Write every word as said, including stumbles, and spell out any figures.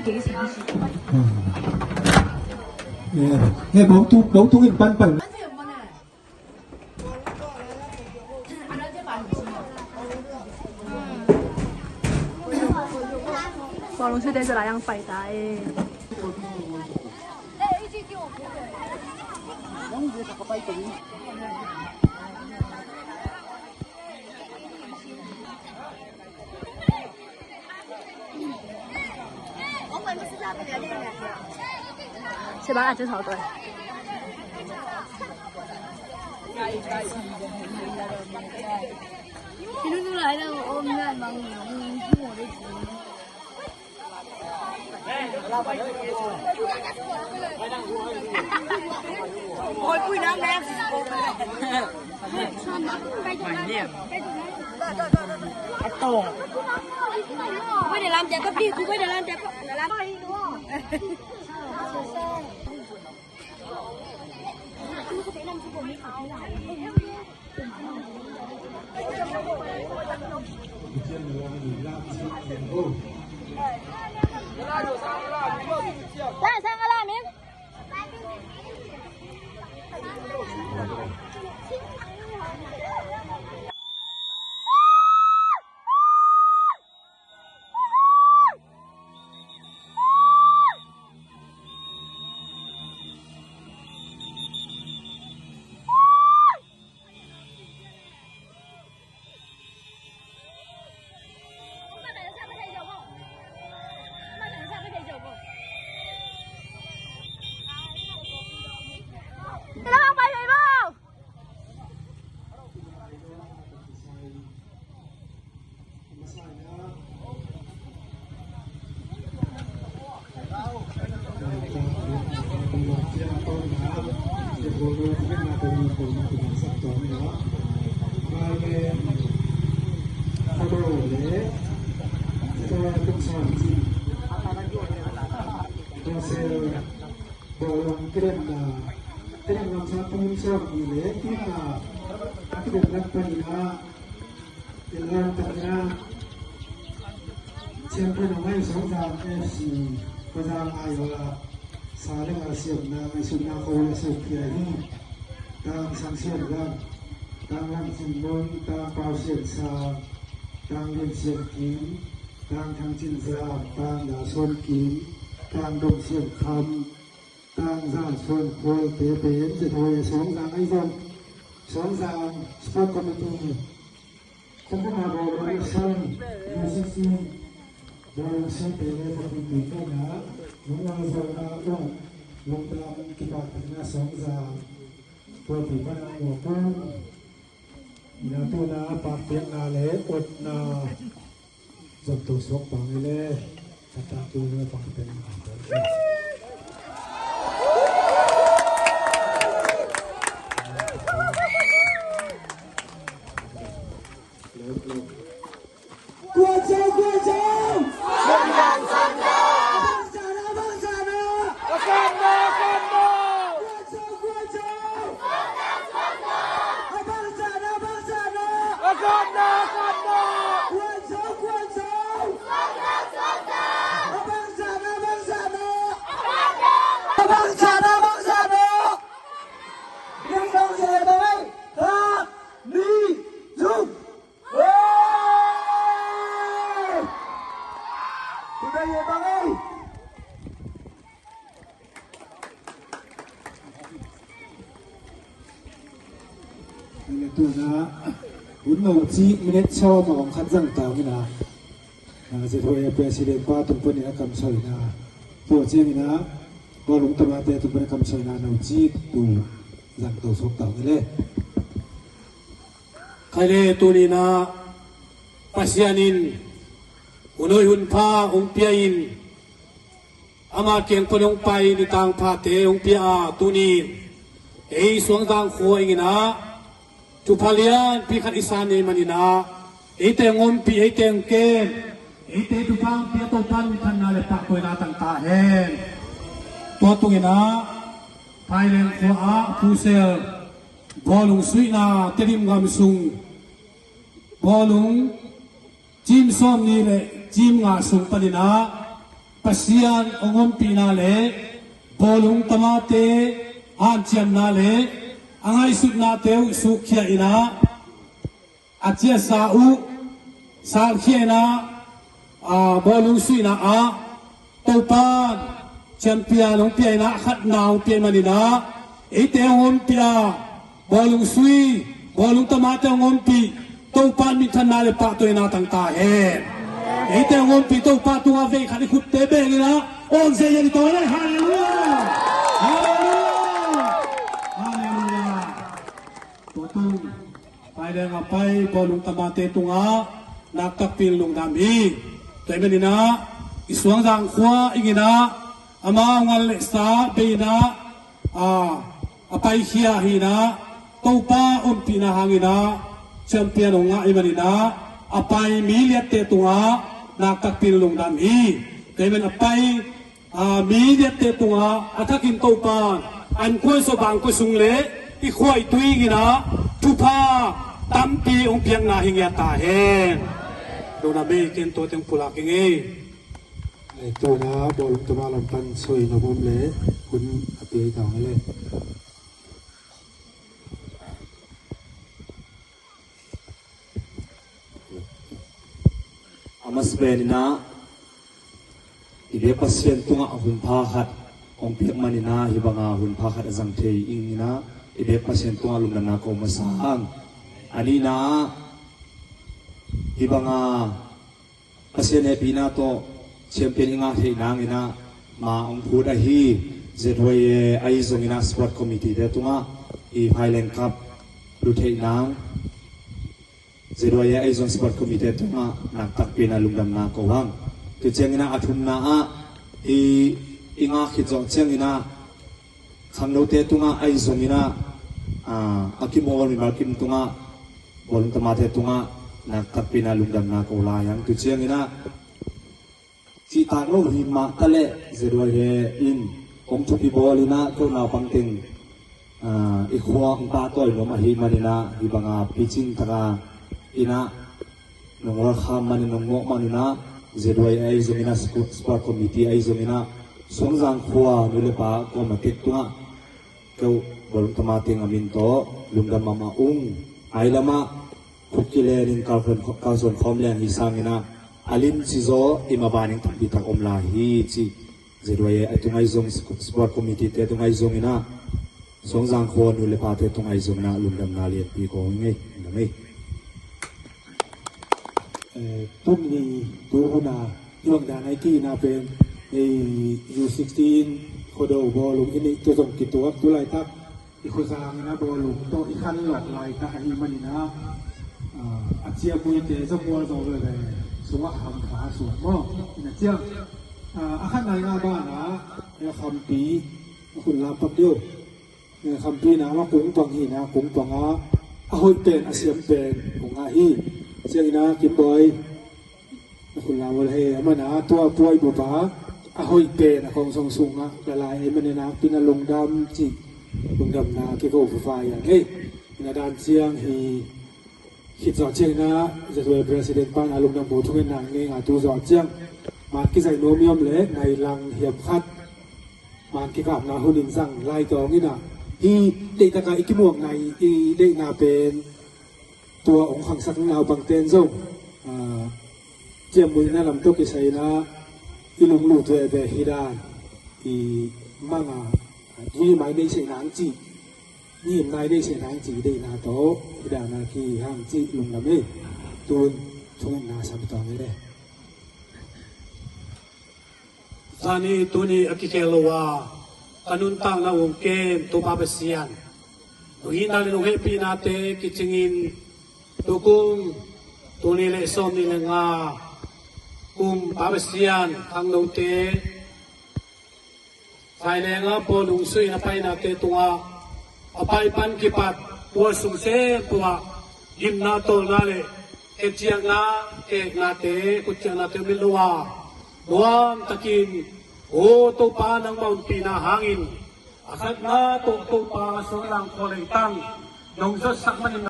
He, he, bawng tung, bawng tung in pan pan. Bawng tung in pan pan. Bawlung kidemna, kidemna sa pum sawm ni le kidemna, a kidemna panin ah, Champion a ngai Songzang F C, Pazang Ayola, sa le nga siamna, ngaihsutna ko le sukkhia hi. Tang Sang Sian Lam, Tang Lam Cin Mun, Tang Pau Sian Sang, Tang Lian Sian Kim, Tang Thang Cin Zam, Tang Da Suan Kim, Tang Dong Sian Kham, Tang Zan Suan Khual te pen Zethoi Songzang ahi zong, Songzang Sport Committee, Kumkuma Bawlung San, U C C, Bawlung San te le Fakun te tawh na, nungak zong na ung, lungdam kipahtakna Songzang, tua pi pana mua kung, ina tuna pakpiakna le otna, zong to suak pang i le, kata tu le pang pen. Kuaco, kuaco! Bangzana, bangzana! Kuaco, kuaco! Tuna hun no cih minute sawm a om khat zang tau ina. Zethoi a president pa tung panin a kamsawina. Tua ciangina Bawlung tamate tung panin a kamsawina no cih tu zang to suak tau ni le. Khaile tunina Pasian in hun hoi hun pha hong pia in ama kiang pan hong pai ni tangphate hong pia a tunin ei Suangzang khua inginah thupha lianpi khat i sa nei maninah eite hong ompih, eite hong kem, eite thupha hong pia Topa minthanna le pahkawina tangta hen. Tua tunginah Thailand khua ah Phu Sel bawlung suihna Tedim gam sung bawlung cim sawm ni le cim nga sung paninah Pasian hong ompihna le bawlung tamate hanciamna le a ngaihsutnate uh suhkhia in ah, a ciasa uh salkhia in ah, aa, bawlung suihna ah Topan champion hong pia in ah, khatna hong pia manin ah, eite hong ompih a, bawlung sui, bawlung tamate hong ompih Topan minthanna le pahtawina tang ta hen. Eite hong ompih Topa tungah vei khat i khutte beng in ah, awng zia i tawh le. Halleluiah. Halleluiah. Halleluiah. Tua tung Pai leng a pai bawlung tamate tungah naktakpi in lungdam hi. Tua ahih manin ah i Suangzang khua ing in ah, amau ngal le sa bei in ah, a, a paikhia hi in ah, Topa ompihna hangin ah champion hong ngah ahih manin ah, a pai mi liatte tungah naktakpi in lungdam hi. Tua ahih manin a pai a, mi liatte tungah a thakin Topa an kuan so bang kua sung le i khuaitui in ah thupha tampi hong piakna hi ngiat ta hen. Dona bei ken tua teng pulak hi ngei. Tuna bawlung tama lam pan soi na bom le hun a pia hi ta hong le. A masa pen in ah i biak Pasian tungah hunpha khat hong piak manin ah, hih banga hunpha khat a zang thei ing in ah, i biak Pasian tungah lungdamna ko masa ang. A nihna ah, hih banga Pasian hehpihna tawh champion i ngah theih nangin ah, ma hong phut ahi Z Y A ahi zongin ah sport committee te tungah i Phaileng Cup lut theih nang Z Y A ahi zong sport committee tungah naktakpi in ah lungdamna ko hang. Tua ciangin ah a thumna ah i, i ngah khit zawh ciangin ah khangnote tungah ahi zongin ah, a, a kimawl mimal kim tungah bawlung tamate tungah naktakpi in ah lungdamna ko lai hang. Tua ciangin ah cihtak lo hi mah taleh Z Y A in hong thupi bawl in ah, ko naupang teng, a, i khua hong pahtawi nuam ahih manin ah, hih banga picing taka in ah nong welcome manin, nong mawh manin ah, Z Y A ahi zongin ah, sport, sport committee ahi zongin ah, Suangzang khua nu le pa kuamah tek tungah ko bawlung tama teng a min tawh lungdam mahmah ung. Ai lamah khuk kilenin kalsuan, kalsuan khawm leng hi sangin ah, a limci zaw i maban in tampi tak om lai hi cih Z Y A a tungah ahi zong, sport committee te tungah ahi zongin ah, Suangzang khua nu le pate tungah ahi zongin ah lungdamna lianpi ko hi ngei. Lungdam hi. Eh, tuni tuhuna luangdan ai kihna pen, eh, U sixteen Khuado bawlung i neih tua zong kituak, tu laitak i Khuazang in ah bawlung tawh i khanlawh laitak ahih manin ah, ah, a ciamuite zong mual zo veve sungah hampha suak maw. Ina ciang, ah, a khatna i ngah banah, eh, Khampi, a khun lam pak deuh. Khampi na ma kung pang hi na, kung pang a, a hoih pen, a siam pen kung ah hi. Ciangin ah Kimbawi, na khun lam ol he, a man a tua puai bup a, a hoih pen a kong song sung ah ka lai ei man e, nakpi in ah lungdam cih lungdamna kiko fufai a ngei. Ina dan ciang hi. Khit zawh ciangin ah Z Y A President pan a lungdam bu thungetna ngei ngah tu zawh ciang, man kizaih nuam i om leh nai lang hiam khat man kikapna hun in zang lai tawngin ah, hi deihtakah i kimuakna i, i deihna pen tua hong khangsak naupangte in zong, ah, ciammuihna lam tawh kisai in ah i lunglut veve hi dan i mang a, tui mai nei sei nang cih, ni in nai nei sei nang cih deihna tawh hi dan a ki hang cih lungdam hi. Tun thungetna sam tawng hi le. Zani tuni a kikhel lo a, ka nuntakna hong kem Topa Pasian, hong hihna le hong hehpihnate kicingin, tukum tul nih le sawmnih le nga kum Pa Pasian khangnote, Phaileng a bawlung sui in a painate tungah, a pai pan kipat tua sung sem tua gimna tawlna le keciakna, keknate, kutciaknate om lo a, nuam takin, O Topa, nangmah ompihna hangin a khatna tawh Topa Suangzang khua leitang nong zawtsak manin